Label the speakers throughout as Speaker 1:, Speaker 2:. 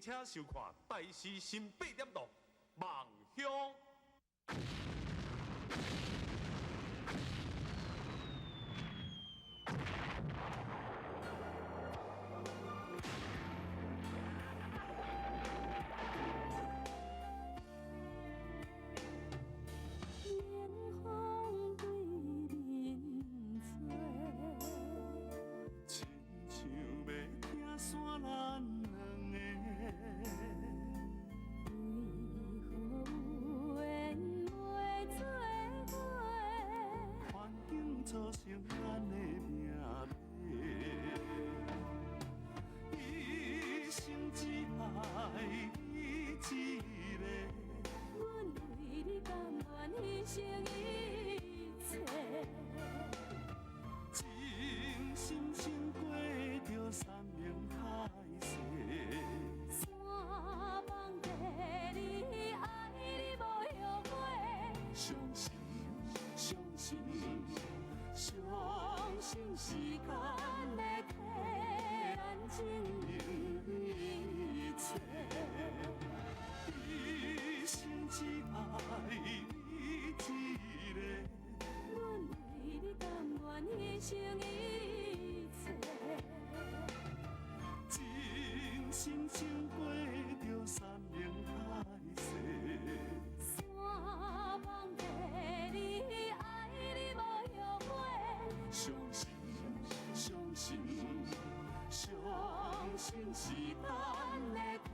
Speaker 1: 請收看《台視新八點檔》夢鄉。
Speaker 2: 冷風對面吹，
Speaker 3: 親像欲拆散咱兩个。
Speaker 2: 為何有緣袂做伙？
Speaker 3: 環境造成咱的命題，一生只愛你一个。
Speaker 2: 阮為你甘願犧牲一切。
Speaker 3: 真心穿過著山盟海誓。
Speaker 2: 山放地你愛你無後悔。
Speaker 3: 相信，相信，相信時間
Speaker 2: 會替咱證明
Speaker 3: 一切。一生只愛你一个。
Speaker 2: 阮為你甘願犧牲一切。
Speaker 3: 真心穿過著山盟海誓。
Speaker 2: 山放地你愛你無後悔。
Speaker 3: 相信，相信，相信時間
Speaker 2: 會替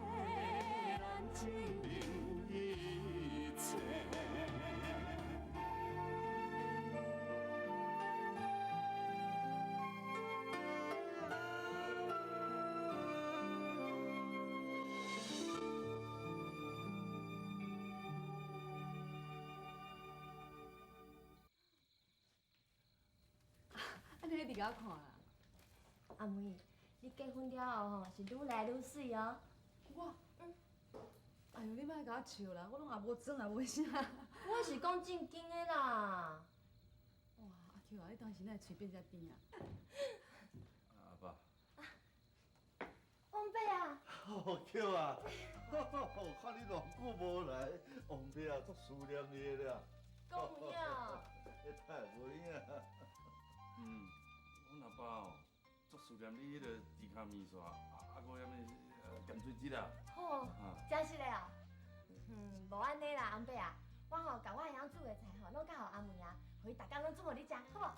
Speaker 2: 咱證
Speaker 3: 明一切。
Speaker 4: 啊，你咧佇共我看啦？
Speaker 5: 阿妹，你結婚了後吼是愈來愈媠哦。
Speaker 4: 我？嗯。哎喲，你莫共我笑啦，我攏也無妝也無啥。
Speaker 5: 我是講正經的啦。
Speaker 4: 哇，阿 Q 啊，你當時哪會喙變遮甜啊？
Speaker 6: 阿爸。
Speaker 5: 王伯啊。
Speaker 7: 哦，巧啊！看你偌久無來，王伯啊，足思念你的啦。
Speaker 5: 講有影。
Speaker 7: 太無影。
Speaker 6: 嗯，阮阿爸哦，足思念你彼个豬跤麵線，啊啊，閣啥物鹹水雞啦。
Speaker 5: 吼，真實的哦。嗯，無按呢啦，翁伯啊，我吼共我會曉煮的菜吼，攏教予阿妹啊，予伊逐工攏煮予你食，好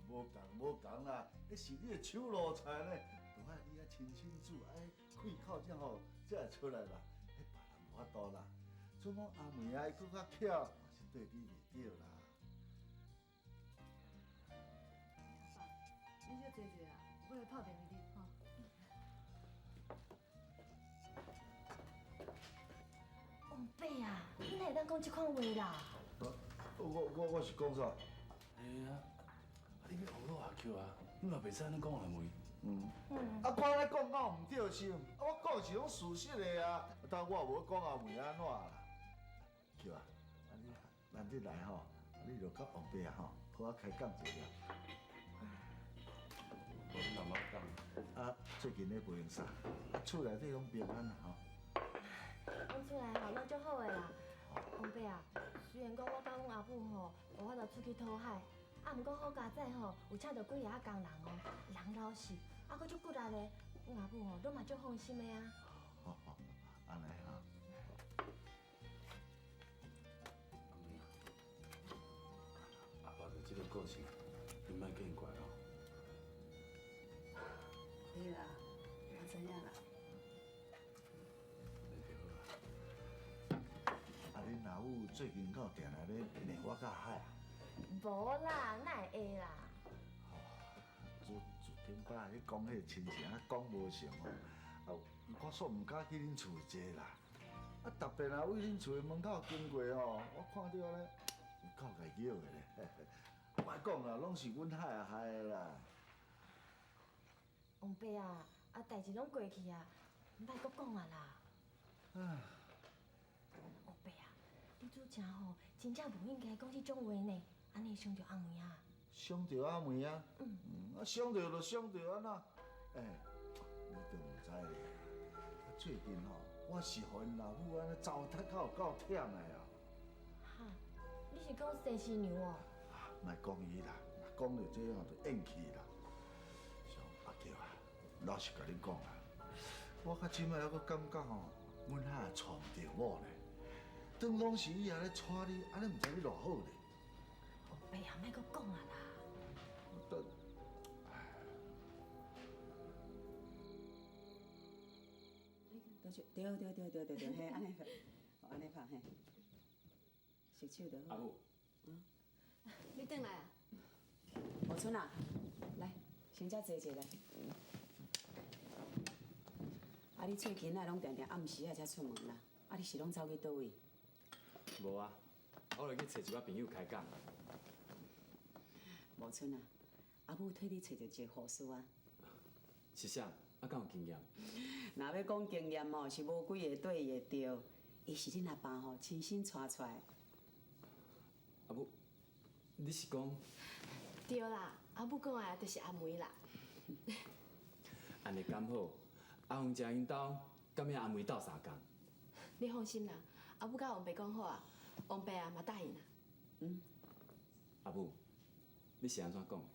Speaker 5: 無？
Speaker 7: 無仝無仝啦，彼是你的手路菜呢，著愛你愛親手煮，愛開口才吼才會出來啦。彼別人無法度啦。準講阿妹啊，伊閣較巧，嘛是對你袂著啦。
Speaker 4: 爸，你小坐坐啊，我來拍電話你吼。
Speaker 5: 王伯啊，你哪會當講這款話啦？
Speaker 7: 我是講啥？
Speaker 6: 哎啊，啊你欲唬老阿 Q 啊，你嘛袂使按呢講阿妹。
Speaker 7: 嗯。啊，我按呢講敢有毋對是？啊，我講是攏事實的啊，但我也無講阿妹按怎啦。巧啊，啊你難得來吼，你就佮王伯啊吼，好好開講一下。
Speaker 6: 無你慢慢講。
Speaker 7: 啊，最近咧袂用啥？啊，厝內底攏平安啦吼。
Speaker 5: 阮厝內吼攏足好的啦。王伯啊，雖然講我佮阮阿母吼無法度出去討海，啊，毋過好佳哉吼，有請著幾个仔工人哦，人老實，啊，閣足骨力的，阮阿母吼攏嘛足放心的啊。
Speaker 7: 吼吼，按呢吼。
Speaker 6: 阿妹啊，阿爸就這个個性，你莫見怪哦。
Speaker 4: 對啦，我知影啦。
Speaker 6: 那就好啦。
Speaker 7: 啊，恁老母最近敢有定定咧罵我佮阿海啊？
Speaker 5: 無啦，哪會會啦？
Speaker 7: 自自頂擺你講彼個親情啊，講無成哦，啊，我煞毋敢去恁厝坐啦。啊，特別若為恁厝的門口經過吼，我看著咧有夠共叫的咧。莫講啦，攏是阮海啊害的啦。
Speaker 5: 王伯啊，啊，代誌攏過去啊，莫閣講啊啦。
Speaker 7: 啊。
Speaker 5: 王伯啊，你煮食吼，真正無應該講這種話呢，按呢會傷著阿妹啊。
Speaker 7: 傷著阿妹啊？
Speaker 5: 嗯。
Speaker 7: 啊，傷著就傷著按怎？欸，你都毋知咧。最近吼，我是予𪜶老母按呢糟蹋到有够忝的啊！
Speaker 5: 哈，你是讲西施娘哦？
Speaker 7: 莫讲伊啦，若讲著这吼就怨气啦。像阿娇啊，老实共你讲啊，我到这摆犹阁感觉吼，阮哈娶毋著某呢。当拢是伊仔咧娶你，按呢毋知欲偌好咧。
Speaker 5: 王爸啊，莫阁讲啊啦。
Speaker 7: 但
Speaker 8: 对对对对对对，嘿，按呢拍，按呢拍嘿，熟手就好。
Speaker 6: 阿母，
Speaker 5: 你转来啊？
Speaker 8: 吴春啊，来，先遮坐坐来。啊，你最近啊，拢定定暗时仔才出门啦，啊，你是拢走去佗位？
Speaker 6: 无啊，我著去揣一寡朋友开讲。
Speaker 8: 吴春啊，阿母替你揣著一个护士啊。
Speaker 6: 是啥？啊，敢有经验？
Speaker 8: 若欲讲经验吼，是无几个对伊会著。伊是恁阿爸吼亲身带出来。
Speaker 6: 阿母，你是讲？
Speaker 5: 对啦，阿母讲的就是阿梅啦。
Speaker 6: 按呢敢好？阿凤姐𪜶兜，敢欲阿梅斗相共？
Speaker 5: 你放心啦，阿母佮王爸讲好啊，王爸啊嘛答应啦。
Speaker 8: 嗯。
Speaker 6: 阿母，你是按怎讲的？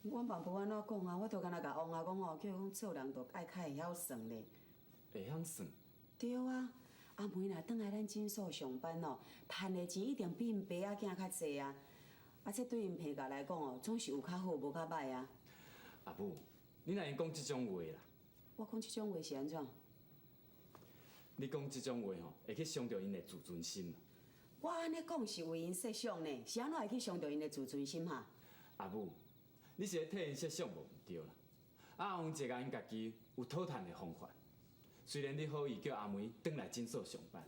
Speaker 8: 我嘛无按怎讲啊，我就干焦共王阿讲吼，叫伊讲做人就爱较会晓算咧。
Speaker 6: 会晓算？
Speaker 8: 对啊，阿梅若转来咱诊所上班哦，趁的钱一定比𪜶爸仔囝较济啊。啊，这对𪜶皮夹来讲哦，总是有较好，无较䆀啊。
Speaker 6: 阿母，你哪会讲这种话啦？
Speaker 8: 我讲这种话是按怎？
Speaker 6: 你讲这种话吼，会去伤著𪜶的自尊心。
Speaker 8: 我按呢讲是为𪜶设想呢，是按怎会去伤著𪜶的自尊心哈？
Speaker 6: 阿母，你是咧替𪜶设想无毋对啦。阿凤姐共𪜶家己有讨趁的方法，虽然你好意叫阿梅转来诊所上班，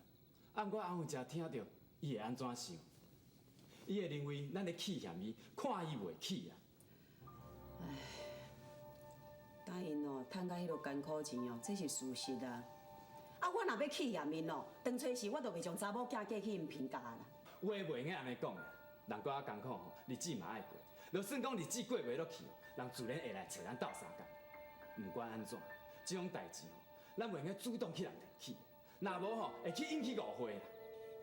Speaker 6: 啊，毋过阿凤姐听著，伊会按怎想？伊会认为咱咧气嫌伊，看伊袂起啊。
Speaker 8: 唉，答𪜶哦，趁甲彼落艰苦钱哦，这是事实啊。啊，我若欲气嫌𪜶哦，当初时我就袂将查某囝嫁去𪜶贫家啦。
Speaker 6: 话袂用按呢讲的，人过较艰苦吼，日子嘛爱过。就算讲日子过袂落去，人自然会来揣咱斗相共。毋管按怎，这种代志吼，咱袂用主动去人提起，若无吼，会去引起误会啦。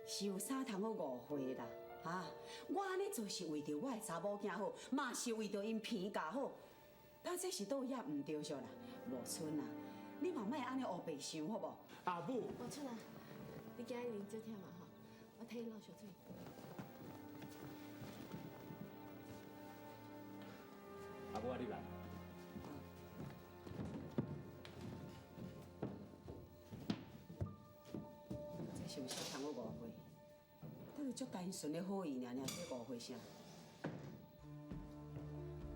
Speaker 8: 是有啥通好误会啦？哈，我按呢做是为著我的查某囝好，嘛是为著𪜶鼻家好。但这是佗位毋对著啦，吴春啊，你嘛莫按呢乌白想好无？
Speaker 6: 阿母，
Speaker 5: 吴春啊，你今日啉少忝啊吼，我替你捞烧水。
Speaker 6: 阿母，我入来。
Speaker 8: 这是有啥通好误会？你就足单纯的好意尔尔，这误会啥？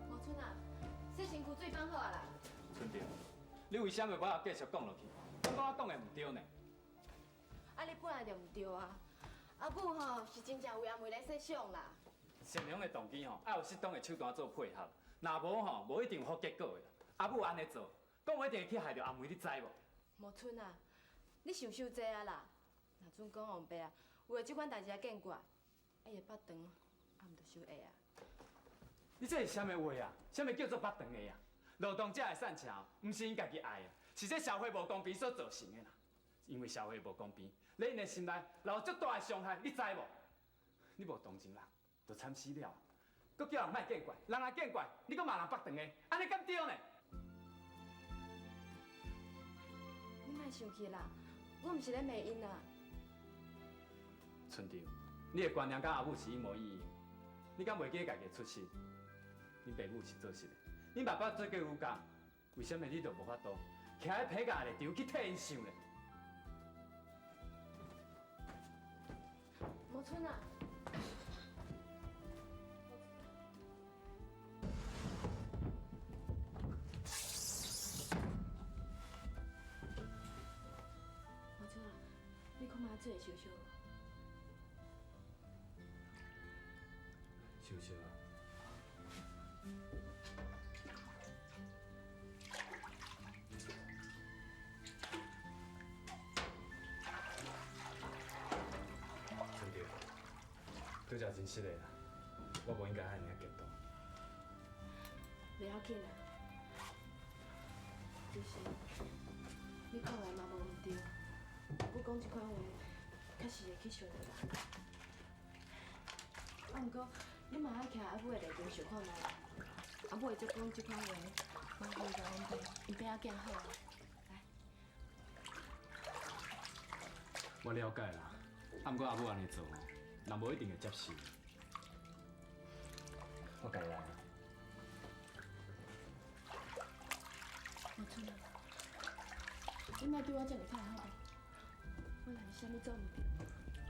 Speaker 5: 吴春啊，洗身躯水放好啊啦。
Speaker 6: 春蝶，你为啥物无爱继续讲落去？感觉我讲的毋对呢？
Speaker 5: 啊，你本来就毋对啊！阿母吼是真正为阿梅来设想啦。
Speaker 6: 善良的动机吼，爱有适当的手段做配合，若无吼，无一定有好结果的啦。阿母按呢做，讲无一定会去害著阿梅，你知无？
Speaker 5: 无春啊，你想伤济啊啦！若准讲王爸啊，为著这款代志来见怪，啊伊会腹肠，啊毋就收下啊？
Speaker 6: 你这是啥物话啊？啥物叫做腹肠的啊？劳动者的散赤，毋是𪜶家己爱的，是这社会无公平所造成的啦。因为社会无公平，咧𪜶的心内留足大的伤害，你知无？你无同情人，就惨死了。阁叫人莫见怪，人若见怪，你阁骂人腹肠的，按呢敢对呢？
Speaker 5: 你莫生气啦，我毋是咧骂𪜶啦。
Speaker 6: 春蝶，你的观念佮阿母是一模一样，你敢袂记家己的出身？恁爸母是做实的，恁爸爸做过瑜伽，为啥物你就无法度徛喺皮夹立场去替𪜶想咧？
Speaker 5: 无春啊！无春啊，你看嘛，水会烧烧无？
Speaker 6: 烧烧啊！春蝶，拄才真失礼啦，我无应该遐尔激动。
Speaker 5: 袂要紧啦，其实你讲的嘛无毋对。講這款話，確實會去想著啦。啊，毋過你嘛愛徛阿母的立場想看覓，阿母會做講這款話，嘛為著阮爸，𪜶爸仔囝好啊。來，
Speaker 6: 我了解啦，啊，毋過阿母按呢做吼，人無一定會接受。我家己來。
Speaker 5: 茂春啊，你莫對我這爾歹好無？我若是啥物做毋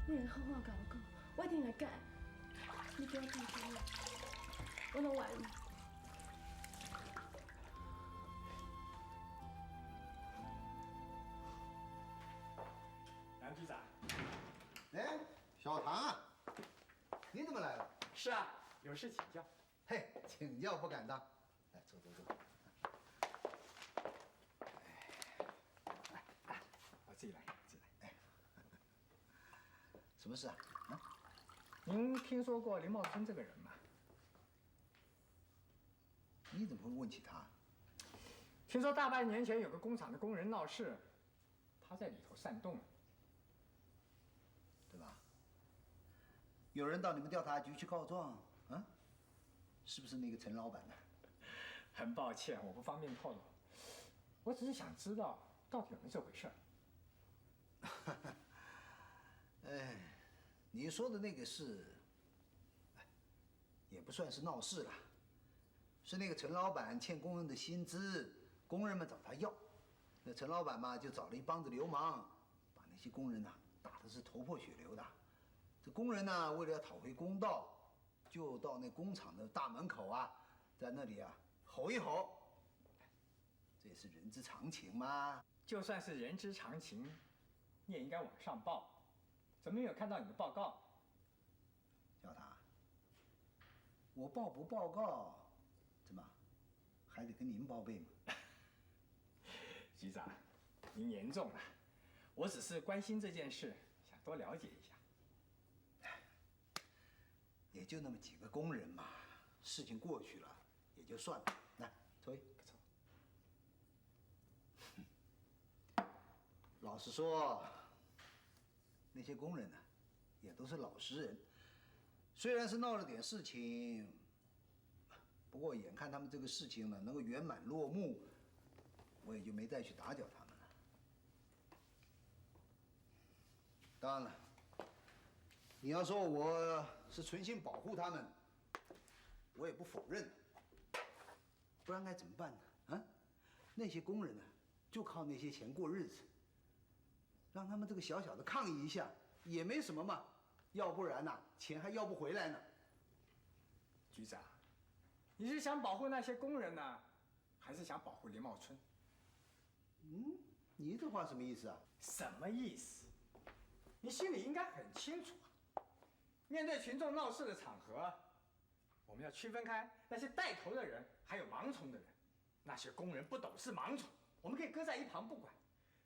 Speaker 5: 對，你會好好共我講，我一定會改。你叫我做啥物，我攏願意。
Speaker 6: 楊局長，
Speaker 9: 哎，小唐啊，你怎麼來了？
Speaker 6: 是啊，有事請教。
Speaker 9: 嘿，請教不敢當。來，坐坐坐。
Speaker 6: 來，我自己來，自己來。
Speaker 9: 哎，什麼事啊？啊？
Speaker 10: 您聽說過林茂春這個人嗎？
Speaker 9: 你怎麼會問起他？
Speaker 10: 聽說大半年前有個工廠的工人鬧事，他在裡頭煽動，
Speaker 9: 對吧？有人到你們調查局去告狀，啊？是不是那個陳老闆呢？
Speaker 10: 很抱歉，我不方便透露。我只是想知道到底有沒有這回事。
Speaker 9: 哎，你說的那個事，也不算是鬧事了，是那個陳老闆欠工人的薪資，工人們找他要，那陳老闆嘛就找了一幫子流氓，把那些工人吶打的是頭破血流的。這工人呢，為了要討回公道，就到那工廠的大門口啊，在那裡啊吼一吼，這也是人之常情嘛。
Speaker 10: 就算是人之常情，你也應該往上報。怎麼沒有看到你的報告？
Speaker 9: 小唐，我報不報告，怎麼還得跟您報備嗎？
Speaker 10: 局長，您言重了，我只是關心這件事，想多了解一下。
Speaker 9: 也就那麼幾個工人嘛，事情過去了也就算了。來，抽煙，
Speaker 10: 不抽。
Speaker 9: 老實說，那些工人呢，也都是老實人，雖然是鬧了點事情，不過眼看他們這個事情呢能夠圓滿落幕，我也就沒再去打攪他們了。當然了，你要說我是存心保護他們，我也不否認。不然該怎麼辦呢？啊，那些工人呢，就靠那些錢過日子。讓他們這個小小的抗議一下也沒什麼嘛，要不然呢，錢還要不回來呢。
Speaker 10: 局長，你是想保護那些工人呢，還是想保護林茂春？
Speaker 9: 嗯，你這話什麼意思啊？
Speaker 10: 什麼意思？你心裡應該很清楚啊。面對群眾鬧事的場合，我們要區分開那些帶頭的人，還有盲從的人。那些工人不懂事盲從，我們可以擱在一旁不管。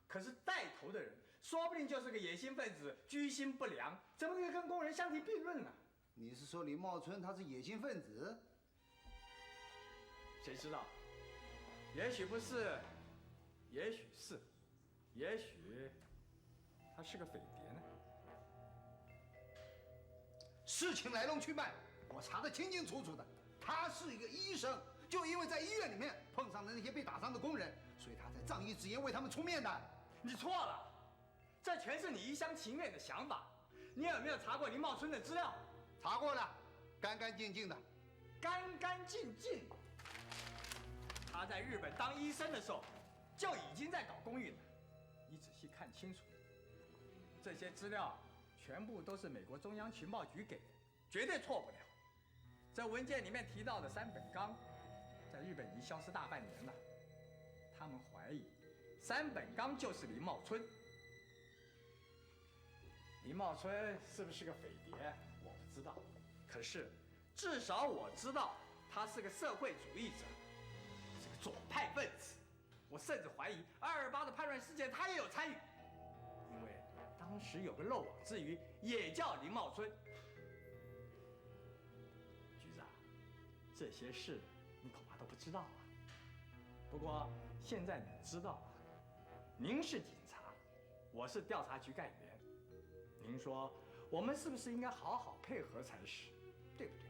Speaker 10: 可是帶頭的人，說不定就是個野心分子，居心不良，怎麼可以跟工人相提並論呢？
Speaker 9: 你是說林茂春他是野心分子？
Speaker 10: 誰知道？也許不是，也許是，也許他是個匪諜呢。
Speaker 9: 事情來龍去脈，我查得清清楚楚的。他是一個醫生，就因為在醫院裡面碰上了那些被打傷的工人，所以他才仗義執言為他們出面的。
Speaker 10: 你錯了。這全是你一廂情願的想法。你有沒有查過林茂春的資料？
Speaker 9: 查過了，乾乾淨淨的。
Speaker 10: 乾乾淨淨。他在日本當醫生的時候，就已經在搞公益了。你仔細看清楚，這些資料全部都是美國中央情報局給的，絕對錯不了。這文件裡面提到的山本剛，在日本已經消失大半年了。他們懷疑山本剛就是林茂春。林茂春是不是個匪諜，我不知道。可是，至少我知道他是個社會主義者，是個左派分子。我甚至懷疑228的叛亂事件他也有參與，因為當時有個漏網之魚，也叫林茂春。局長，這些事你恐怕都不知道啊。不過現在你知道了，您是警察，我是调查局干员，您说我们是不是应该好好配合才是，对不对？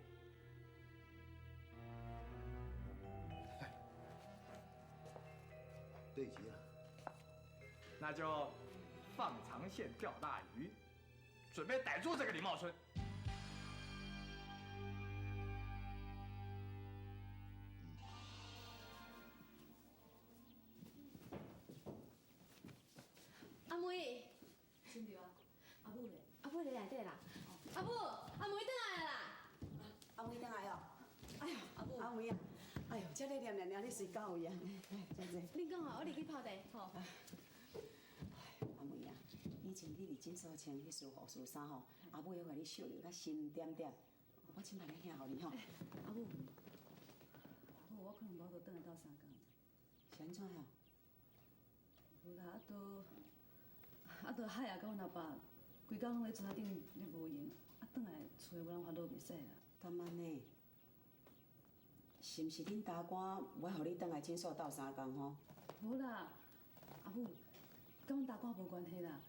Speaker 9: 对极了，
Speaker 10: 那就放长线钓大鱼，准备逮住这个李茂春。
Speaker 5: 阿妹，
Speaker 4: 真对啊，阿母咧？
Speaker 5: 阿母伫内底啦。阿母，阿妹转来啦。
Speaker 8: 阿妹转来哦。哎呦，阿母，阿妹啊，哎呦，这咧念念念，你随到位啊？来，坐。
Speaker 5: 恁讲吼，我入去泡茶吼。
Speaker 8: 阿妹啊，以前你伫诊所穿彼束护士衫吼，阿母犹共你惜著甲心点点。我这摆来疼予你吼。
Speaker 4: 阿母，阿母，我可能无法度转来斗相共。
Speaker 8: 是按怎呀？
Speaker 4: 无啦，啊都，啊都海啊，佮阮阿爸，规工拢咧船仔顶咧无闲，啊转来厝里无人烦恼袂使啦。
Speaker 8: 敢按呢？是毋是恁大官无爱予你转来诊所斗相共吼？
Speaker 4: 无啦，阿母，佮阮大官无关系啦。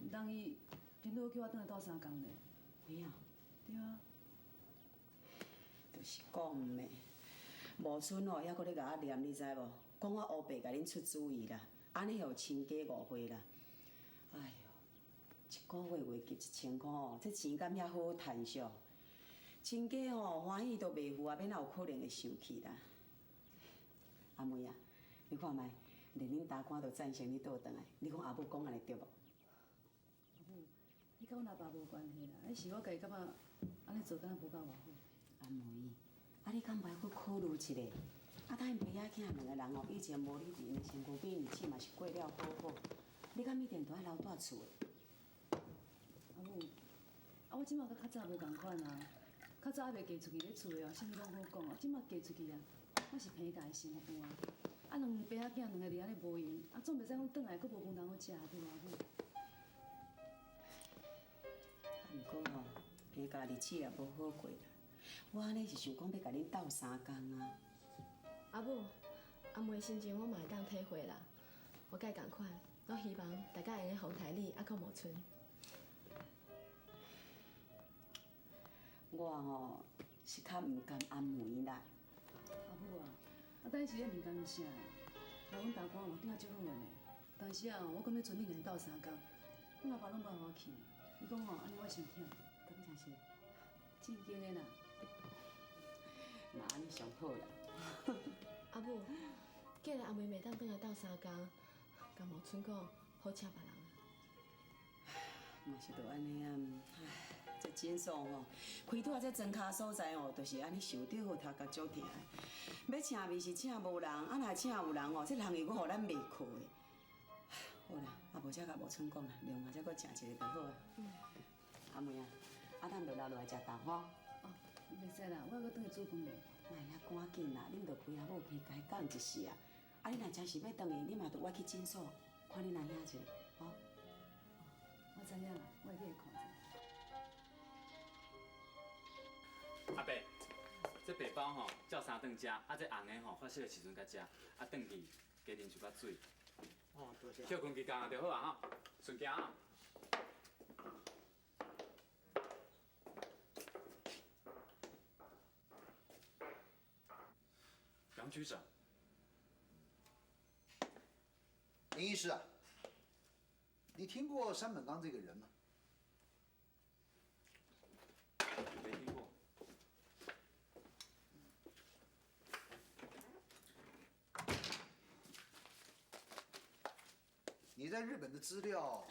Speaker 4: 人伊颠倒叫我转来斗相共咧。
Speaker 8: 有影？
Speaker 4: 对啊。
Speaker 8: 就是讲的，无春吼，犹阁咧共我念，你知无？讲我乌白共恁出主意啦，按呢予亲家误会啦。哎哟，一个月月给1000箍吼，这钱敢遐好趁俗？亲家吼欢喜都袂赴啊，欲哪有可能会生气啦？阿妹啊，你看觅，连恁大官都赞成你倒转来，你讲阿母讲按呢对无？
Speaker 4: 阿母，彼佮阮阿爸无关系啦，彼是我家己感觉按呢做敢若无够偌好。
Speaker 8: 阿妹，啊你敢无爱阁考虑一下？啊，等𪜶爸仔囝两个人哦，以前无你伫𪜶的身躯边，日子嘛是过了好好。你敢一定都爱留蹛厝的？
Speaker 4: 阿母，啊我这马佮较早无仝款啊，较早犹未嫁出去咧厝里哦，啥物拢好讲啊，这马嫁出去啊，我是彭家的新妇啊。啊，两爸仔囝两个伫遐咧无闲，啊总袂使讲转来阁无饭通好食，对无阿母？
Speaker 8: 啊，毋过吼，彭家日子也无好过啦。我按呢是想讲欲共恁斗相共啊。
Speaker 5: 阿母，阿妹的心情我嘛会当体会啦。我佮伊仝款，我希望大家会用得风台你，犹阁无春。
Speaker 8: 我吼是较毋甘阿梅啦。
Speaker 4: 阿母啊，啊但是你毋甘啥？来阮大官嘛对我足好的呢。但是啊，我讲欲剩恁两个斗相共，阮阿爸拢无予我去。伊讲吼，按呢我伤忝。
Speaker 8: 敢真是？
Speaker 4: 正经的啦。
Speaker 8: 嘛按呢上好啦。
Speaker 5: 阿母，既然阿妹袂当转来斗相共，共无春讲好请别人啊。
Speaker 8: 嘛是著按呢啊，唉，这诊所吼，开拄仔这庄跤所在吼，就是按呢受著好头壳足疼的。欲请面是请无人，啊若请有人吼，这人又阁予咱袂靠的。好啦，啊无才共无春讲啦，另外再阁请一个就好啊。阿妹啊，啊咱就留落来食昼吼。
Speaker 4: 哦，袂使啦，我犹阁转去煮饭咧。
Speaker 8: 莫遐赶紧啦，恁著陪阿母去开讲一时啊。啊，你若真是欲转去，你嘛著我去诊所看恁阿兄一下，吼。
Speaker 4: 我知影啦，我会去看者。
Speaker 6: 阿伯，这白包吼照三顿食，啊这红的吼发烧的时阵才食，啊转去加啉一寡水。
Speaker 9: 哦，多谢。
Speaker 6: 歇睏几工就好啊吼，顺行啊。杨局长，
Speaker 9: 林医师啊，你听过山本刚这个人吗？
Speaker 6: 没听过。
Speaker 9: 你在日本的资料，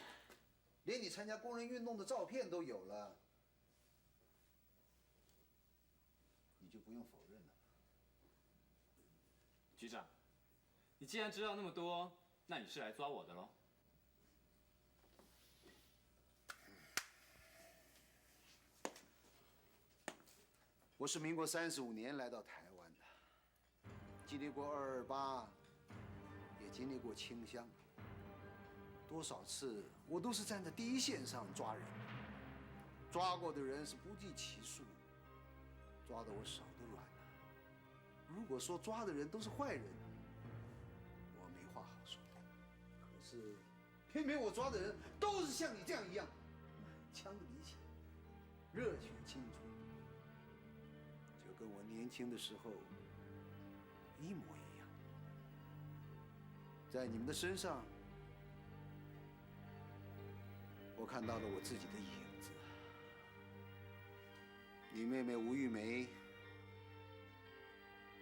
Speaker 9: 连你参加工人运动的照片都有了，你就不用否认了。
Speaker 6: 局长，你既然知道那么多，那你是来抓我的喽？
Speaker 9: 我是民国35年来到台湾的，经历过228，也经历过清乡，多少次我都是站在第一线上抓人，抓过的人是不计其数，抓得我手都软了。如果说抓的人都是坏人，我没话好说。可是偏偏我抓的人都是像你这样一样，满腔的理想，热血青春，就跟我年轻的时候一模一样。在你们的身上，我看到了我自己的影子。你妹妹吴玉梅，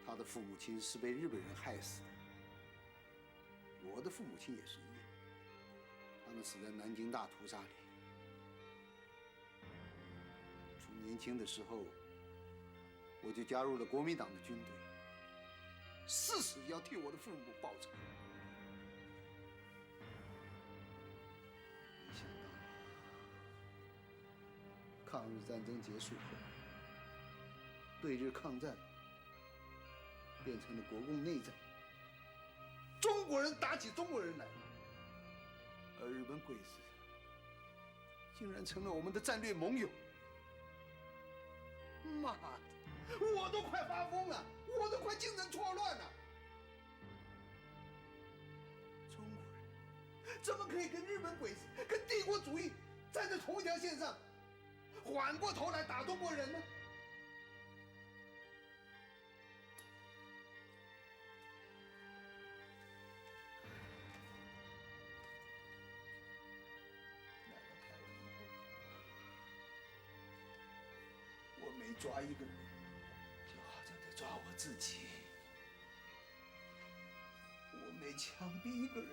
Speaker 9: 她的父母亲是被日本人害死的，我的父母亲也是一样，他们死在南京大屠杀里。从年轻的时候，我就加入了国民党的军队，誓死要替我的父母报仇。没想到，抗日战争结束后，对日抗战变成了国共内战，中国人打起中国人来，而日本鬼子竟然成了我们的战略盟友。妈的，我都快发疯了，我都快精神错乱了。中国人怎么可以跟日本鬼子、跟帝国主义站在同一条线上，反过头来打中国人呢？来到台湾以后，我每抓一个人，就好像在抓我自己；我每枪毙一个人，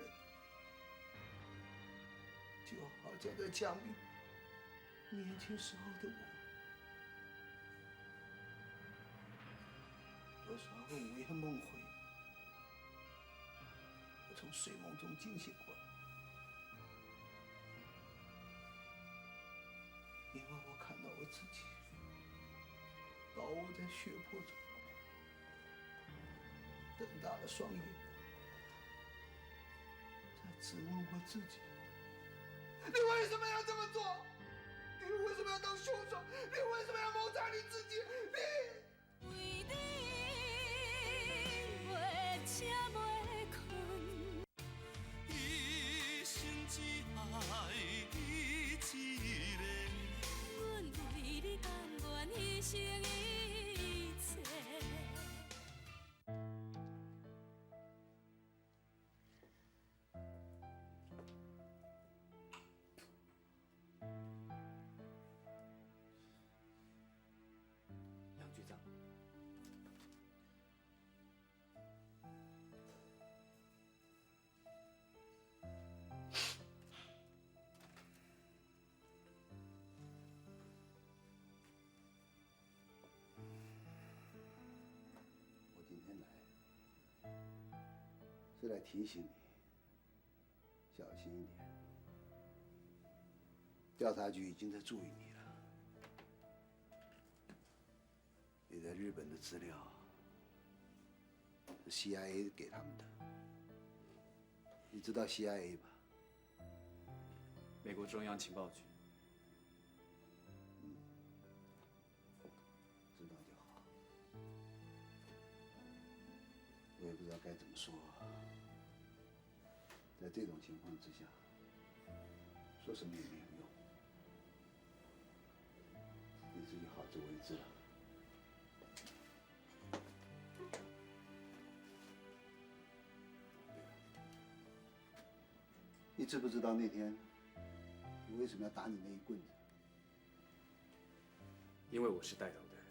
Speaker 9: 就好像在枪毙年轻时候的我。多少个午夜梦回，我从睡梦中惊醒过来，因为我看到我自己倒卧在血泊中，瞪大了双眼，在质问我自己：你为什么要这么做？你为什么要当凶手？你为什么要谋杀你自己？你。
Speaker 2: 为你袂醒袂困。
Speaker 3: 一生只爱你一个。
Speaker 2: 阮为你甘愿牺牲一切。
Speaker 6: 杨局长，
Speaker 9: 我今天来是来提醒你，小心一点。调查局已经在注意你了。你在日本的资料是 CIA 给他们的，你知道 CIA 吧？
Speaker 6: 美国中央情报局。
Speaker 9: 知道就好。我也不知道该怎么说，在这种情况之下，说什么也没有用，你自己好自为之了。对了，你知不知道那天我为什么要打你那一棍子？
Speaker 6: 因为我是带头的人，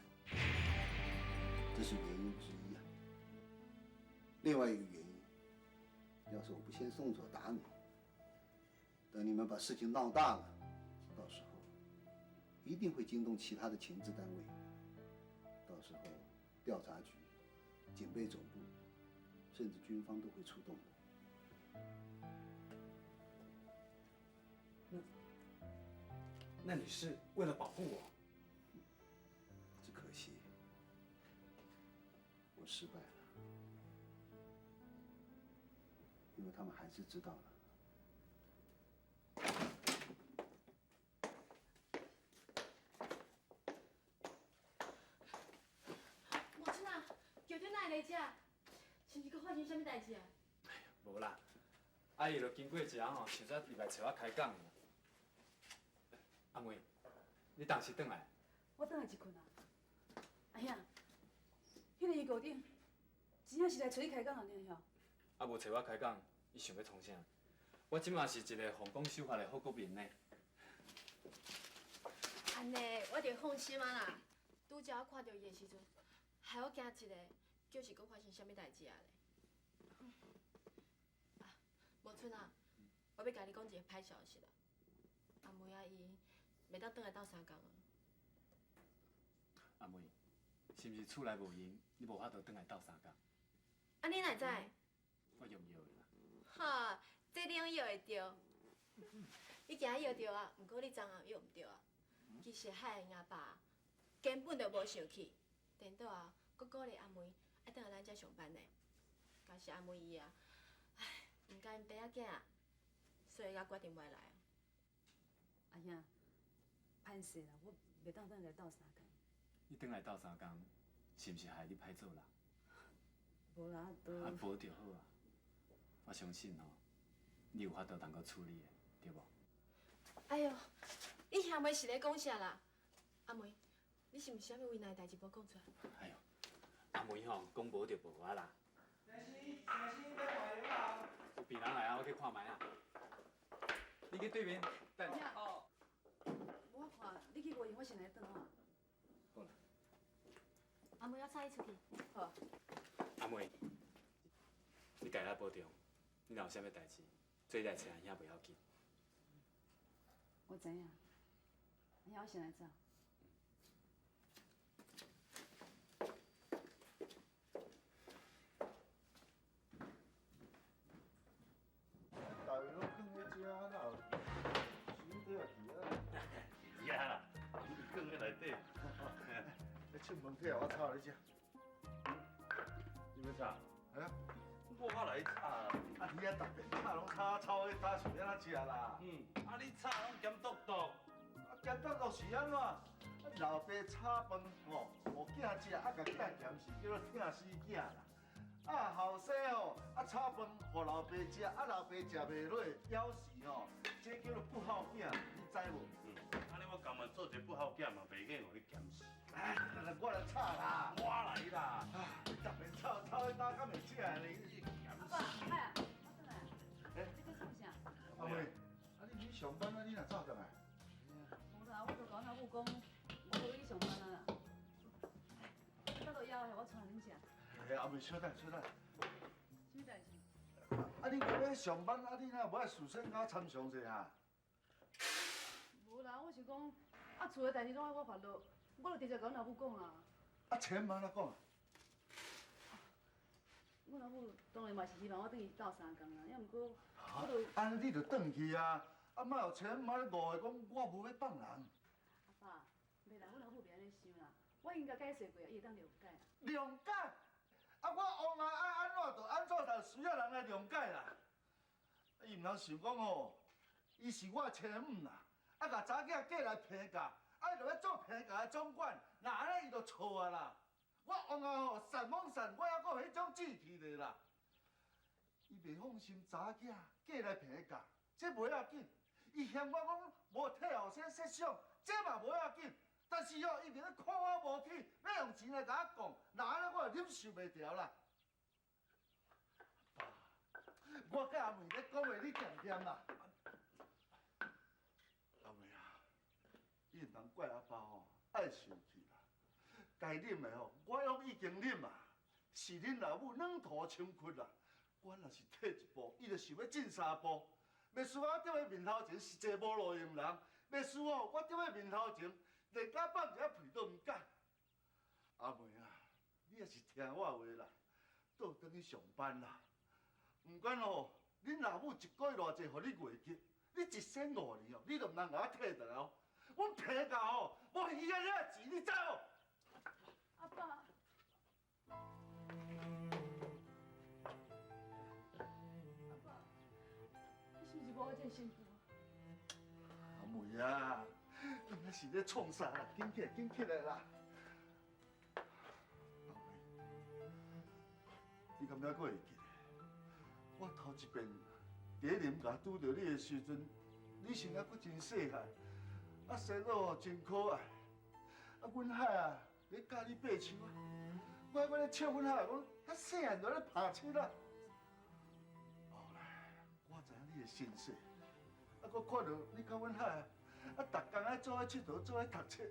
Speaker 9: 这是原因之一啊。另外一个原因，要是我不先动手打你，等你们把事情闹大了，到时候一定会惊动其他的情治单位，到时候调查局、警备总部，甚至军方都会出动的。
Speaker 6: 那你是为了保护我？
Speaker 9: 只可惜我失败了，因为他们还是知道了。
Speaker 5: 母亲啊，局长哪会来这？是毋是阁发生啥物代志啊？
Speaker 6: 无啦，啊，伊就經過一下吼，想說入來揣我開講。阿妹，你當時轉來？
Speaker 4: 我轉來一困啊。阿兄，彼個余校長真正是來揣你開講啊，爾吼？
Speaker 6: 啊，無揣我開講，伊想欲創啥？我這馬是一个奉公守法的好國民呢。
Speaker 5: 按呢，我就放心啊啦。拄才我看著伊的時陣，害我驚一个，就是閣發生啥物代誌啊咧。啊，無春啊，我欲共你講一个歹消息啦。阿妹仔伊袂當轉來鬥相共啊。
Speaker 6: 阿妹，是毋是厝內無閒，你無法度轉來鬥相共？
Speaker 5: 啊，你哪會知？
Speaker 6: 我用藥的啦。
Speaker 5: 哈，這你攏藥會著。你今仔藥著啊，毋過你昨昏藥毋著啊。其實海的阿爸根本就無生氣，顛倒啊，閣鼓勵阿妹愛轉來咱遮上班呢。若是阿妹伊啊，唉，毋甘𪜶爸仔囝，所以才決定袂來啊。
Speaker 4: 阿兄，歹勢啦，我袂當轉來鬥相共。
Speaker 6: 你轉來鬥相共，是毋是害你歹做人？
Speaker 4: 無啦，都。
Speaker 6: 啊，無就好啊。我相信吼，你有法度通閣處理的，對無？
Speaker 5: 哎喲，你兄妹是咧講啥啦？阿妹，你是毋是啥物為難的代誌無講出來？
Speaker 6: 哎喲，阿妹吼，講無就無啊啦。
Speaker 10: 先生，先生，要換藥啊！
Speaker 6: 有病人來啊，我去看覓啊。你去對面等。
Speaker 4: 哦。無我看，你去無閒，我先來轉吼。
Speaker 6: 好啦。
Speaker 5: 阿妹，我載你出去。
Speaker 4: 好。
Speaker 6: 阿妹，你家己保重，你若有啥物代誌，做來揣阿兄袂要緊。
Speaker 4: 我知影，阿兄，我先來走。
Speaker 7: 大家攏囥咧遮，哪有收底啊去啊？
Speaker 1: 是啊啦，囥咧內底。
Speaker 7: 你出門去啊，我炒予你食。
Speaker 1: 你欲炒？
Speaker 7: 哎呀，
Speaker 1: 我來炒。
Speaker 7: 啊，你啊，逐遍炒攏炒炒彼搭想欲按怎食啦？
Speaker 1: 嗯，啊，你炒攏鹹篤篤。
Speaker 7: 啊，鹹篤篤是按怎？啊，老爸炒飯吼，予囝食，啊，共囝嫌是叫做疼死囝啦。啊，後生吼，啊炒飯予老爸食，啊老爸食袂落，枵死吼，這叫做不孝囝，你知無？
Speaker 1: 嗯，按呢我甘願做一個不孝囝嘛，袂免予你嫌死。
Speaker 7: 哎，我來炒啦，
Speaker 1: 我來啦。
Speaker 7: 啊，你逐遍炒炒彼搭敢會食呢？
Speaker 4: 阿爸，海啊，我轉來。
Speaker 7: 欸，
Speaker 4: 你在創啥？
Speaker 7: 阿妹，啊你去上班啊，你若走轉來？
Speaker 4: 無啦，我就共阮老母講，我無去上班啊啦。你到枵的，我帶恁食。
Speaker 7: 欸，阿妹，小等，小等。
Speaker 4: 啥物代誌？
Speaker 7: 啊，你講欲上班，啊，你若無愛事先共我參詳者哈？
Speaker 4: 無啦，我是講，啊，厝的代誌攏愛我煩惱，我就直接共阮老母講啊。
Speaker 7: 啊，錢嘛按怎講？
Speaker 4: 阮老母當然嘛是希望我轉去鬥相共啦，抑毋過我就……
Speaker 7: 按呢你就轉去啊！啊，莫予錢媽咧誤會講我無欲放人。
Speaker 4: 阿爸，袂啦，阮老母袂按呢想啦，我已經共解釋過啊，伊會當諒解。
Speaker 7: 諒解？啊，我王啊愛按怎就按怎，就需要人來諒解啦。伊毋通想講吼，伊是我親母啦，啊，共查某囝嫁來彭家，啊，伊就欲做彭家的總管，若按呢伊就錯啊啦。我王啊吼，善罔善，我猶閣有彼種志氣咧啦。伊袂放心查某囝嫁來彭家，這無要緊。伊嫌我講無替後生設想，這嘛無要緊。但是哦，伊佇咧看我無起，欲用錢來共我講，若按呢我就忍受袂牢啦。爸，我佮阿妹咧講話，你恬恬啦？阿妹啊，你毋通怪阿爸吼，愛生氣啦。該忍的吼，我攏已經忍啊。是恁老母軟土深掘啦。我若是退一步，伊就想欲進三步。袂輸我佇伊面頭前是一個無路用人，袂輸哦，我佇伊面頭前連敢放一下屁都毋敢。阿妹啊，你也是聽我話啦，倒轉去上班啦。毋管哦，恁老母一個月偌濟，予你月給，你一仙五年哦，你都毋通共我退轉來哦。阮彭家吼，無魚仔遐錢，你知無？
Speaker 4: 阿爸。阿爸，你是毋是無我這个身軀？
Speaker 7: 阿妹啊，你那是咧創啥啦？緊起來，緊起來啦！阿妹，你敢猶閣會記得？我頭一遍佇伫咧林家拄著你的时阵，你是犹阁真细汉，啊，生老真可爱，啊，阮海啊，咧教你爬树啊，我还阁咧笑阮海讲，遐细汉就咧拍七啊。后来我知影你的身世，啊，阁看著你佮阮海啊，啊，逐工爱做伙𨑨迌，做伙读册，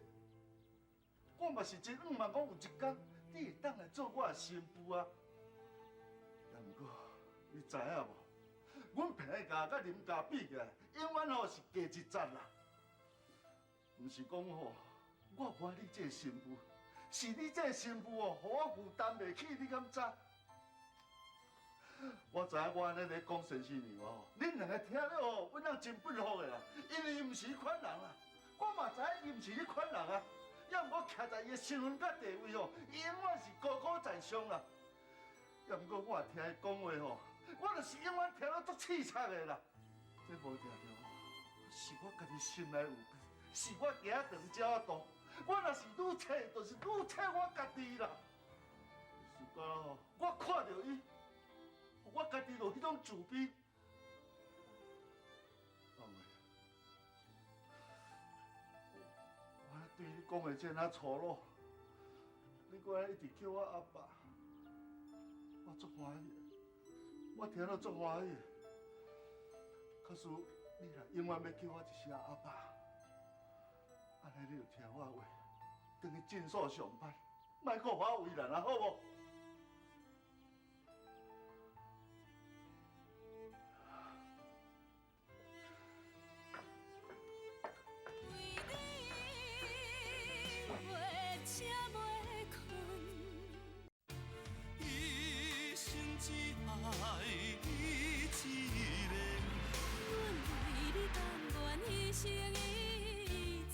Speaker 7: 我嘛是真向望讲有一天，你会当来做我的新妇啊。也毋过，你知影无？阮彭家佮林家比起来，永远吼是低一截啦。毋是讲吼，我无爱你这个新妇，是你这个新妇哦，予我负担袂起，你敢知？我知影我按呢咧讲先生娘吼，恁两个听了吼，阮人真不服的啦，因为伊毋是彼款人啦。我嘛知影伊毋是彼款人啊，也毋过徛在伊的身份佮地位吼，伊永远是高高在上啦。也毋过我听伊讲话吼，我就是永远听了足刺鑿的啦。这无定著吼，是我家己心内有病，是我行长鸟仔路。我若是愈切，就是愈切我家己啦。是讲吼，我看著伊，我家己就有彼种自卑。阿妹，我对你讲话这尔粗鲁，你阁按呢一直叫我阿爸，我足欢喜的，我听了足欢喜的。假使你若永远欲叫我一声阿爸，按呢你就听我的话，转去诊所上班，莫阁予我为难啊，好无？
Speaker 2: 为你月车袂睏。
Speaker 3: 一生只爱你一个。
Speaker 2: 阮为你甘愿牺牲一切。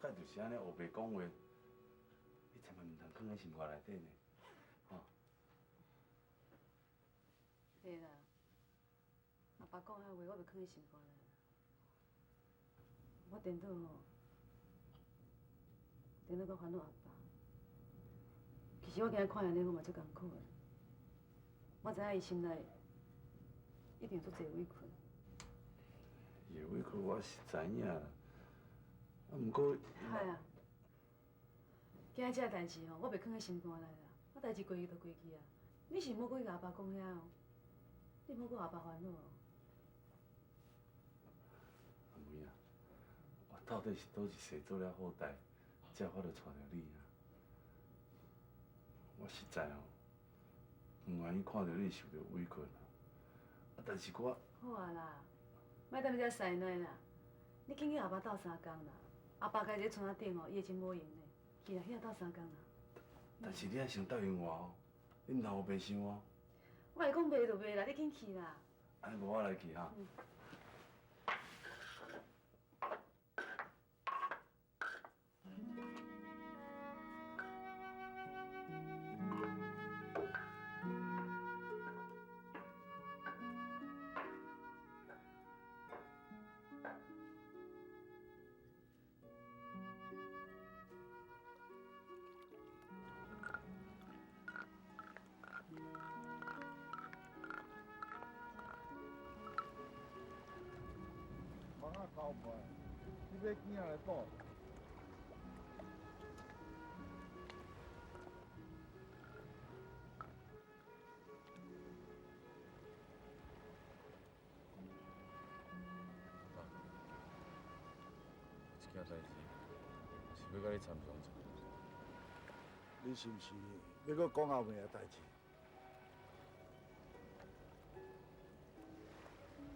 Speaker 11: 大概就是按呢乌白讲话，你千万毋通囥佇心肝内底呢，吼。
Speaker 4: 会啦，阿爸讲遐话，我袂囥佇心肝内啦。我颠倒吼，颠倒阁烦恼阿爸。其实我今日看伊按呢，我嘛足艰苦的。我知影伊心内一定有足济委屈。
Speaker 11: 伊的委屈我是知影啦，啊，毋过。
Speaker 4: 海啊，今日这个代志吼，我袂囥佇心肝内啦。我代志过去就过去啊。你是毋好阁去共阿爸讲遐哦，你毋好阁予阿爸烦恼哦。
Speaker 11: 阿妹啊，我到底是佗一世做了好代，才有法度娶著你啊？我实在哦，毋愿意看著你受著委屈啦。啊，但是我……
Speaker 4: 好啊啦，莫踮遮使奶啦。你紧去阿爸斗相共啦。阿爸家伫村仔顶哦，伊会真无闲的。去啦，去遐斗相共啦。
Speaker 11: 但是你爱先答应我哦，你毋通乌白想哦。
Speaker 4: 我会讲袂就袂啦，你紧去啦。
Speaker 11: 啊，按呢無我來去哈。
Speaker 7: 网仔交袂，你欲囝来补？
Speaker 11: 爸，有一件代志是欲佮你参详一下。
Speaker 7: 你是毋是欲阁讲后面的代志？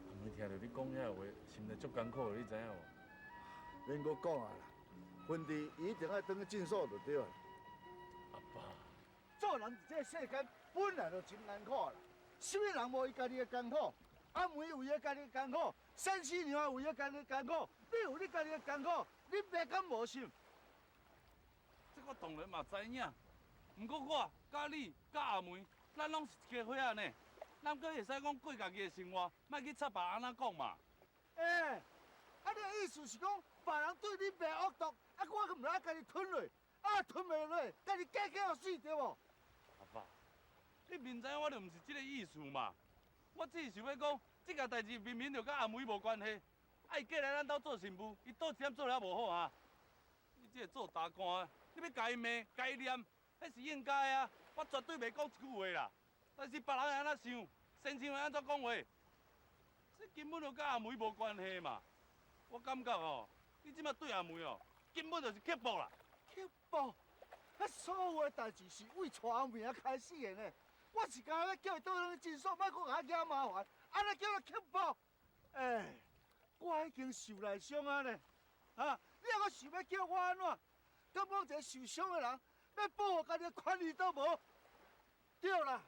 Speaker 11: 阿妹听著你讲遐话，心内足艰苦的，你知影无？
Speaker 7: 免阁讲啊啦，芬弟伊一定爱转去诊所就对了。
Speaker 11: 阿爸，
Speaker 7: 做人伫这个世间本来就真艰苦啦，啥物人无伊家己的艰苦？阿梅有伊家己的艰苦，先生娘有伊家己的艰苦，你有你家己的艰苦，你爸敢无心？
Speaker 11: 这我当然嘛知影，毋过我、佮你、佮阿梅，咱拢是一家伙仔呢，咱阁会使讲过家己的生活，莫去插别人按怎讲嘛。
Speaker 7: 欸，啊，你的意思是讲，别人对你爸恶毒，啊，我阁毋知家己吞落，啊，吞袂落，家己假假予死对无？
Speaker 11: 阿爸，你明知影我就毋是这个意思嘛，我只是想欲讲，这件代志明明就佮阿梅无关系，啊，伊过来咱兜做新妇，伊佗一点做了无好啊？你这个做大官的，你欲共伊骂、共伊念，彼是应该啊，我绝对袂讲一句话啦。但是别人会按怎想，先生会按怎讲话，这根本就佮阿梅无关系嘛。我感觉吼，你这马对阿梅哦，根本就是刻薄啦。
Speaker 7: 刻薄？彼所有的代志是为娶阿梅仔开始的呢。我是干焦欲叫伊倒转去诊所，莫阁共我惹麻烦，按呢叫做刻薄？欸，我已经受内伤啊呢，啊，你犹阁想欲叫我按怎？敢讲一个受伤的人，欲保护家己的权利都无？对啦，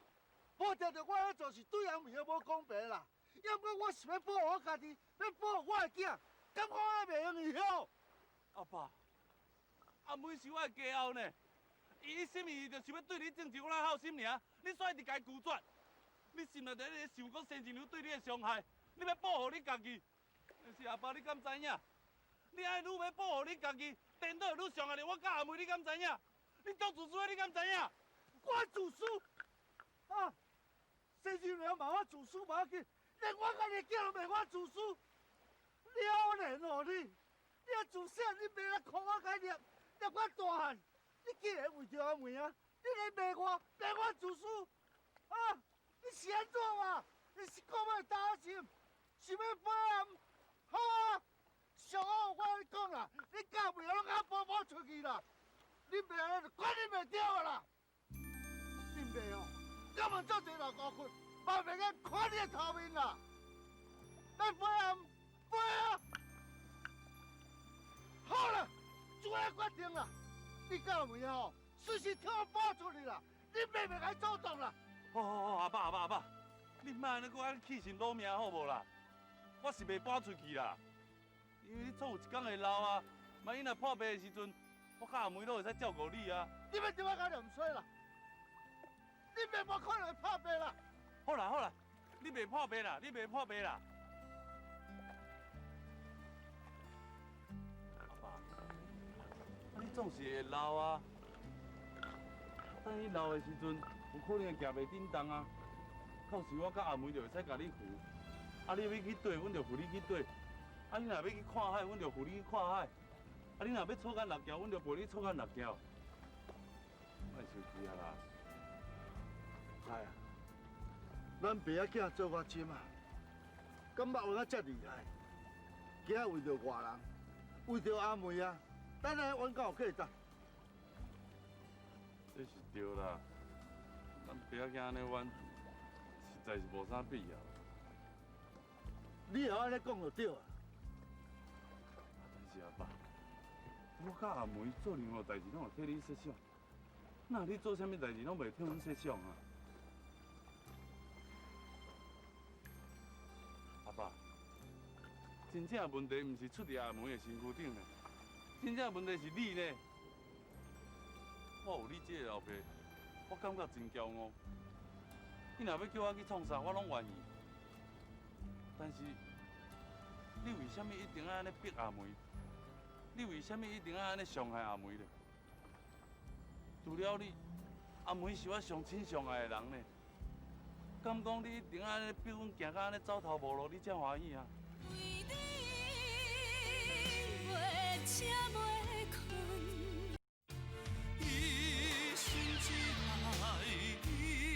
Speaker 7: 无定著我按呢做是对阿梅仔无公平啦。犹阁我是欲保护我家己，欲保护我的囝，敢讲按呢袂用会晓？
Speaker 11: 阿爸，阿梅是我的家后呢，伊一心一意就想欲对你种一寡孝心尔，你煞一直共伊拒绝，你心内伫咧想讲先生娘对你的伤害，你欲保护你家己，但是阿爸你敢知影？你按呢愈欲保护你家己，颠倒会愈伤害著我佮阿梅，你敢知影？你足自私的，你敢知影？
Speaker 7: 我自私？啊！先生娘骂我自私无要紧，连我家己的囝都骂我自私，了然哦你！你啊自细汉你骂来苦我共念，念我大汉，你竟然为著阿梅啊，你来骂我，骂我自私，啊！你是按怎嘛？你是讲欲担心，是欲飞啊？好啊！上好，我共你讲啦，你教袂晓拢共我搬出去啦！你骂安呢就管你袂著啊啦！你骂哦，敢问足济老高骨，嘛袂用看你的头面啦！欲飞啊，飞啊！好啦，做个决定啦！你教袂晓哦，随时替我搬出去啦！你袂袂共阻挡啦！
Speaker 11: 好好好，阿爸阿爸阿爸，你莫按呢阁按气神赌命好无啦？我是袂搬出去啦，因为你总有一天会老啊。万一若破病的时阵，我佮阿梅拢会使照顾你啊。
Speaker 7: 你欲对我共念衰啦？你袂无可能会破病啦！
Speaker 11: 好啦好啦，你袂破病啦，你袂破病啦。阿爸，啊你总是会老啊，等你老的时阵，有可能会行袂振动啊。到时我佮阿梅就会使共你扶。啊，你欲去缀，阮就扶你去缀；啊，你若欲去看海，阮就扶你去看海。啊，你若欲草间立桥，阮就陪你草间立桥。莫生气啊啦！
Speaker 7: 来啊，咱爸仔囝做较深啊，敢捌冤甲遮厉害？今仔为著外人，为著阿梅啊，咱来冤敢有价值？
Speaker 11: 这是对啦，咱爸仔囝按呢冤，实在是无啥必要。
Speaker 7: 你会按呢讲就对啊。
Speaker 11: 但是阿爸，我佮阿梅做任何代志拢会替你设想，那你做啥物代志拢袂替阮设想啊？真正问题毋是出伫阿梅的身躯顶呢，真正问题是你呢。我有你这个老爸，我感觉真骄傲。你若欲叫我去创啥，我拢愿意。但是，你为啥物一定爱按呢逼阿梅？你为啥物一定爱按呢伤害阿梅咧？除了你，阿梅是我上亲上爱的人呢。敢讲你一定爱按呢逼阮行到按呢走投无路，你才欢喜啊？
Speaker 2: 为你袂醒袂睏。
Speaker 3: 一生只爱你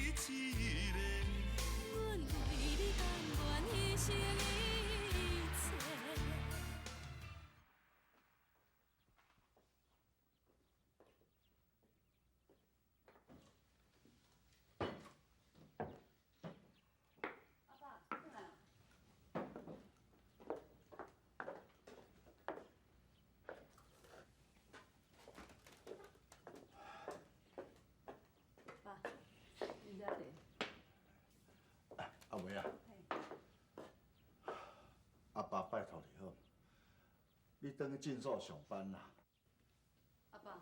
Speaker 3: 一个。
Speaker 2: 阮为你甘愿牺牲一切。
Speaker 4: 阿爸，转来。爸，啉遮茶。
Speaker 7: 阿梅啊，阿爸拜托你好，你转去诊所上班啦。
Speaker 4: 阿爸，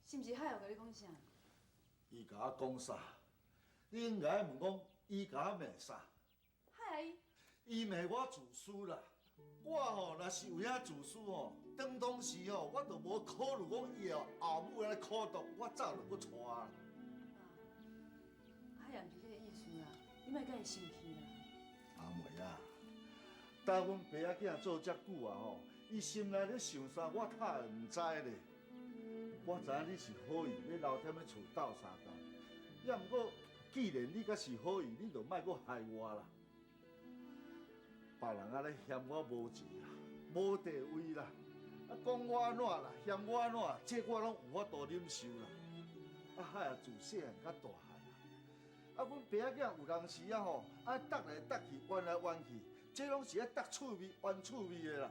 Speaker 4: 是毋是海有共你讲啥？
Speaker 7: 伊共我讲啥？你应该问讲，伊共我骂啥？
Speaker 4: 海啊
Speaker 7: 伊骂我自私啦。我吼若是有影自私吼，当当时吼我就无考虑讲伊后后母按呢苦毒，我早就阁娶啊。
Speaker 4: 海也毋是这个意思啦，你莫共伊生气啦。
Speaker 7: 阿梅啊，搭阮爸仔囝做遮久啊吼，伊心内咧想啥，我较会毋知咧。我知影你是好意，欲留踮咧厝斗相共，也毋过既然你阁是好意，你就莫阁害我啦。别人按呢嫌我无钱啦，无地位啦，啊讲我按怎啦，嫌我按怎，这我拢有法度忍受啦。啊，海也自细汉到大汉啊，啊，阮爸仔囝有当时啊吼，啊搭来搭去，冤来冤去，这拢是咧搭趣味、冤趣味的啦。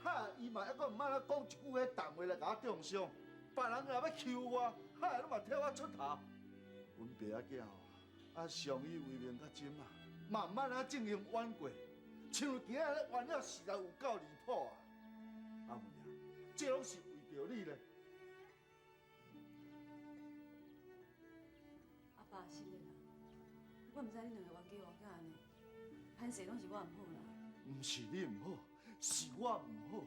Speaker 7: 哈，伊嘛犹阁毋捌讲一句彼重话来共我中伤，别人若欲欺负我，哈，拢嘛替我出头。阮爸仔囝吼，啊相依为命到这啊，嘛毋捌啊进行冤过，像今仔日冤了实在有够离谱啊！阿梅啊，这拢是为著你咧。
Speaker 4: 阿爸，是的啦，我毋知恁两个冤家冤甲按呢，歹势拢是我毋好啦。
Speaker 7: 毋是你毋好，是我毋好。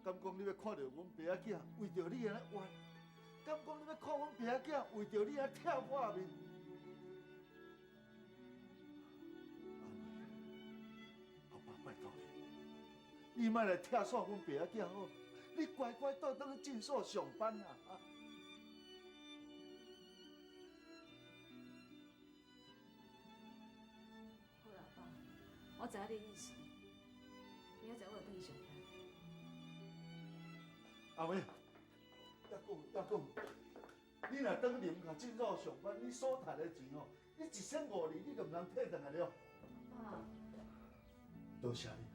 Speaker 7: 敢讲你欲看著阮爸仔囝为著你按呢冤？敢讲你欲看阮爸仔囝为著你按呢跳破面？阿梅，阿爸拜托你，你莫来拆散阮爸仔囝好？你乖乖倒转去诊所上班啦！啊！
Speaker 4: 好啦，阿爸，我知影你的意思，明仔载我就转去上班。
Speaker 7: 阿梅，抑阁有抑阁有，你若转林甲诊所上班，你所趁的钱吼，你一仙五二你就毋通退转来了。
Speaker 4: 爸，
Speaker 7: 多谢你。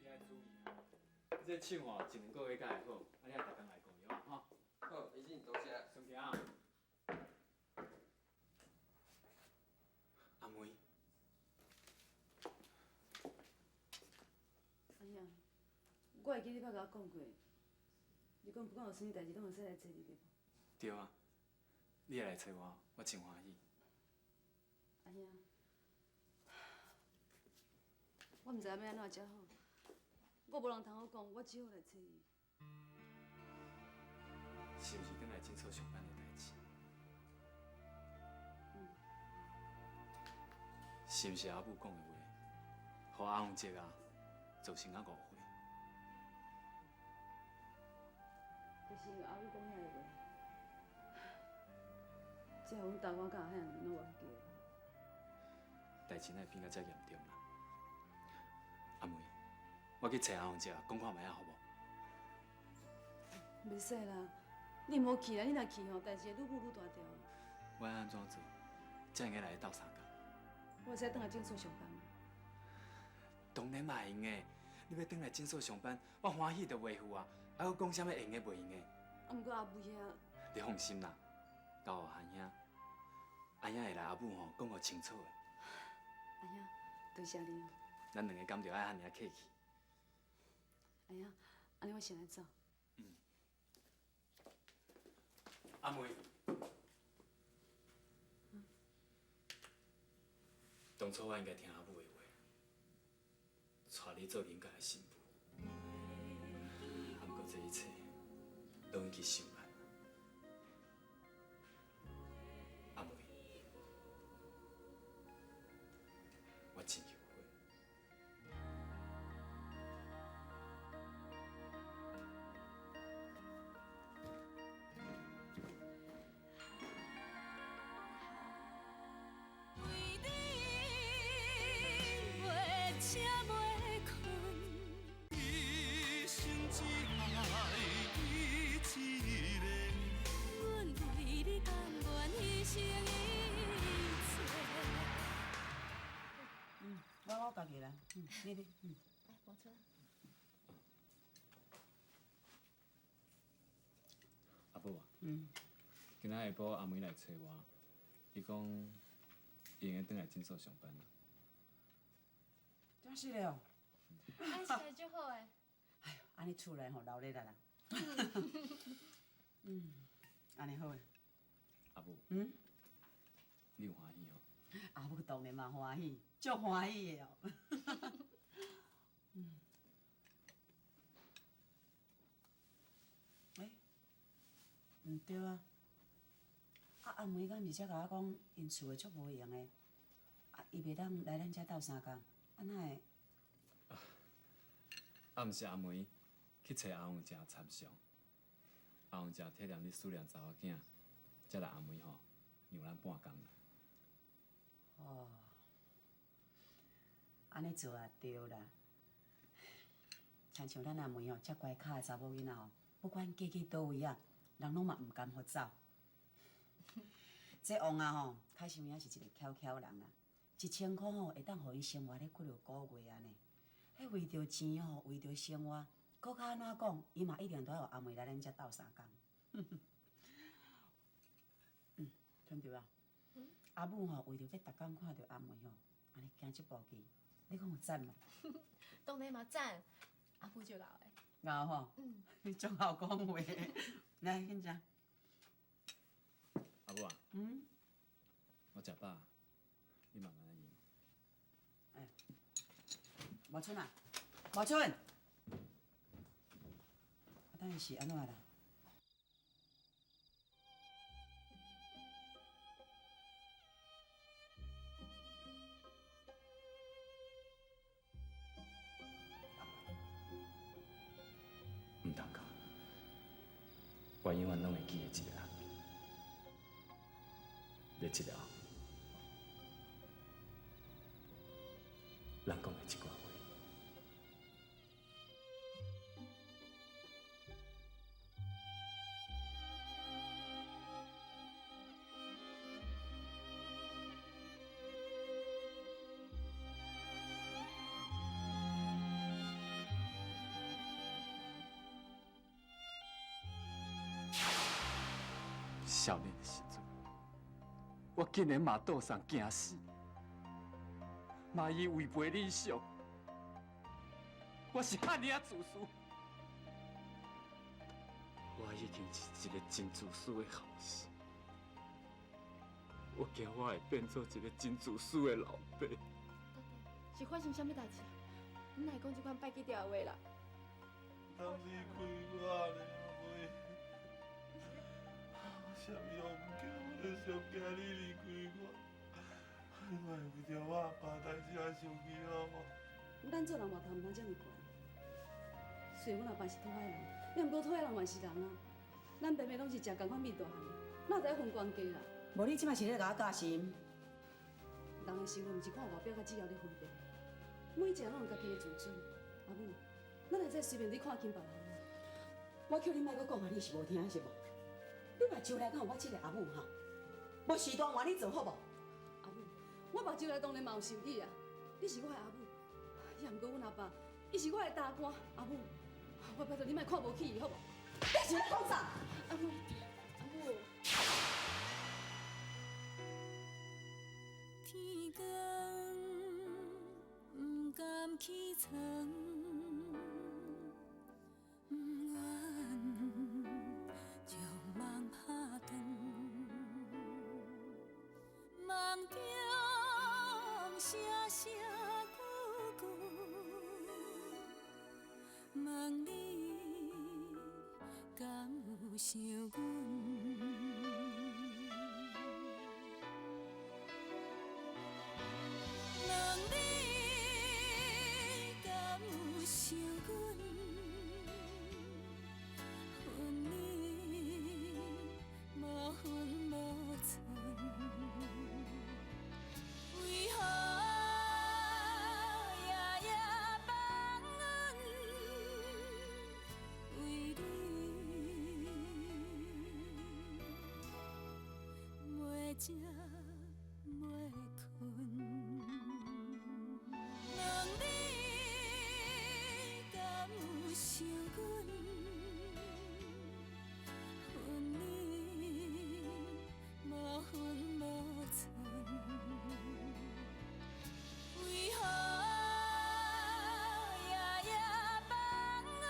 Speaker 6: 你爱注意啊，你这手吼一两个月才会好，啊你爱逐工来顾药吼。
Speaker 12: 好，医生多谢。
Speaker 6: 松行啊。阿梅，
Speaker 4: 阿兄，我会记你捌共我讲过，你讲不管有啥物代志，拢会使来找你，对无？
Speaker 6: 对啊，你会来找我，我真欢喜。
Speaker 4: 阿兄，我毋知影欲按怎才好，我无人通好讲，我只好来找你。
Speaker 6: 是毋是转来诊所上班的代志？
Speaker 4: 嗯。
Speaker 6: 是毋是阿母讲的话，予阿凤姐啊造成啊误会？
Speaker 4: 就是因为阿母讲遐个话，才予阮大我佮阿海两个拢冤家。
Speaker 6: 代志哪会变甲遮严重啦？阿梅，我去揣阿凤姐讲看觅仔好无？
Speaker 4: 袂使啦，你毋好去啦，你若去吼，代志会愈舞愈大条。
Speaker 6: 我爱按怎做，才会用来斗相共？
Speaker 4: 我会使转来诊所上班无？
Speaker 6: 当然嘛会用的，你欲轉來診所上班，我歡喜就袂赴啊！啊，閣講啥物閒的袂閒的？
Speaker 4: 啊，毋過阿妹啊，
Speaker 6: 你放心啦，交予阿兄，阿兄會來阿母吼講予清楚的。
Speaker 4: 阿兄，多謝你哦。
Speaker 6: 咱兩个敢著愛按呢客氣？
Speaker 4: 阿兄，按呢我先來走。
Speaker 6: 嗯。阿妹，當初我應該聽阿母的話，帶你做恁家的新婦。啊，毋過這一切攏已經傷晚。阿妹，我真後悔。
Speaker 2: 為你袂醒袂睏。
Speaker 3: 一生只愛你一个。
Speaker 2: 阮為你甘願犧牲一切。
Speaker 8: 嗯，我家己來，嗯，你，嗯。
Speaker 5: 來，無錯。
Speaker 6: 阿母啊，
Speaker 8: 嗯，
Speaker 6: 今仔下晡阿妹來揣我，伊講伊會用轉來診所上班啦。
Speaker 8: 真是的哦。
Speaker 5: 按是足好的。
Speaker 8: 哎喲，按呢厝內吼鬧熱啦啦。嗯，按呢好的。
Speaker 6: 阿母。
Speaker 8: 嗯。
Speaker 6: 你有歡喜哦？
Speaker 8: 阿母當然嘛歡喜，足歡喜的哦。嗯。欸，毋對啊！啊，阿梅敢毋是才共我講，𪜶厝的足無閒的，啊，伊袂當來咱遮鬥相共，啊，哪會？
Speaker 6: 啊，毋是阿梅去揣阿王食參詳，阿王食體諒你思念查某囝，才來阿梅吼讓咱半工。
Speaker 8: 哦，按呢做也對啦。親像咱阿梅吼，遮乖巧的查某囡仔吼，不管嫁去佗位啊，人攏嘛毋甘予走。這王啊吼，確實有影是一个巧巧人啦，1000箍吼會當予𪜶生活咧幾落個月按呢。彼為著錢吼，為著生活，閣較按怎講，伊嘛一定都愛予阿梅來咱遮鬥相共。嗯，春蝶啊，阿母吼為著欲逐工看著阿梅吼，按呢行這步棋，你講有讚無？
Speaker 5: 當然嘛讚，阿母足𠢕的。
Speaker 8: 𠢕吼？
Speaker 5: 嗯。
Speaker 8: 你足𠢕講話，來，緊食。
Speaker 6: 阿母啊。
Speaker 8: 嗯。
Speaker 6: 我食飽，你慢慢仔飲。
Speaker 8: 哎，無春啊，無春，啊，等下是按怎啦？
Speaker 6: 毋通哭，我永遠攏會記得這个人。你這个，咱講的這寡話。少年的時陣，我竟然嘛賭送驚死，嘛伊違背理想，我是遐爾仔自私，我已經是一個真自私的後生，我驚我會變做一個真自私的老爸。
Speaker 5: 到底是發生啥物代誌？你哪會講這款歹記牢的話啦？
Speaker 3: 當離開我呢，阿妹，我啥物攏毋驚，我就上驚你離開我。你莫為著我阿爸代誌而生氣好無？
Speaker 4: 咱做人外頭毋通這麼懸。雖然阮阿爸是討海人，也毋過討海人嘛是人啊。咱平平攏是食仝款米大漢的，哪有在分懸低啦？
Speaker 8: 無你這擺是咧共我教心？
Speaker 4: 人的生活毋是看外表，佮只曉咧分辨，每一个人攏有家己的自尊。阿母，咱會使隨便咧看輕別人嗎？
Speaker 8: 我叫你莫閣講啊，你是無聽是無？你目睭內敢有我這个阿母哈？無時段換你做好無？
Speaker 4: 阿母，我目睭內當然嘛有受氣啊！你是我的阿母，也毋過阮阿爸伊是我的大官，阿母，我拜托你莫看無起伊，好無？
Speaker 8: 你是咧講啥？
Speaker 4: 阿母，阿母。
Speaker 2: 天光毋甘起床，毋愿將夢拍斷，夢中聲聲句句，問你敢有想阮？問你敢有想阮？分離無分無寸，為何夜夜放阮？為你袂食袂睏。問你敢有想阮？分離無分無寸，為何夜夜放阮？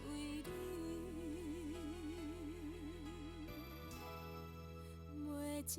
Speaker 2: 為你袂食。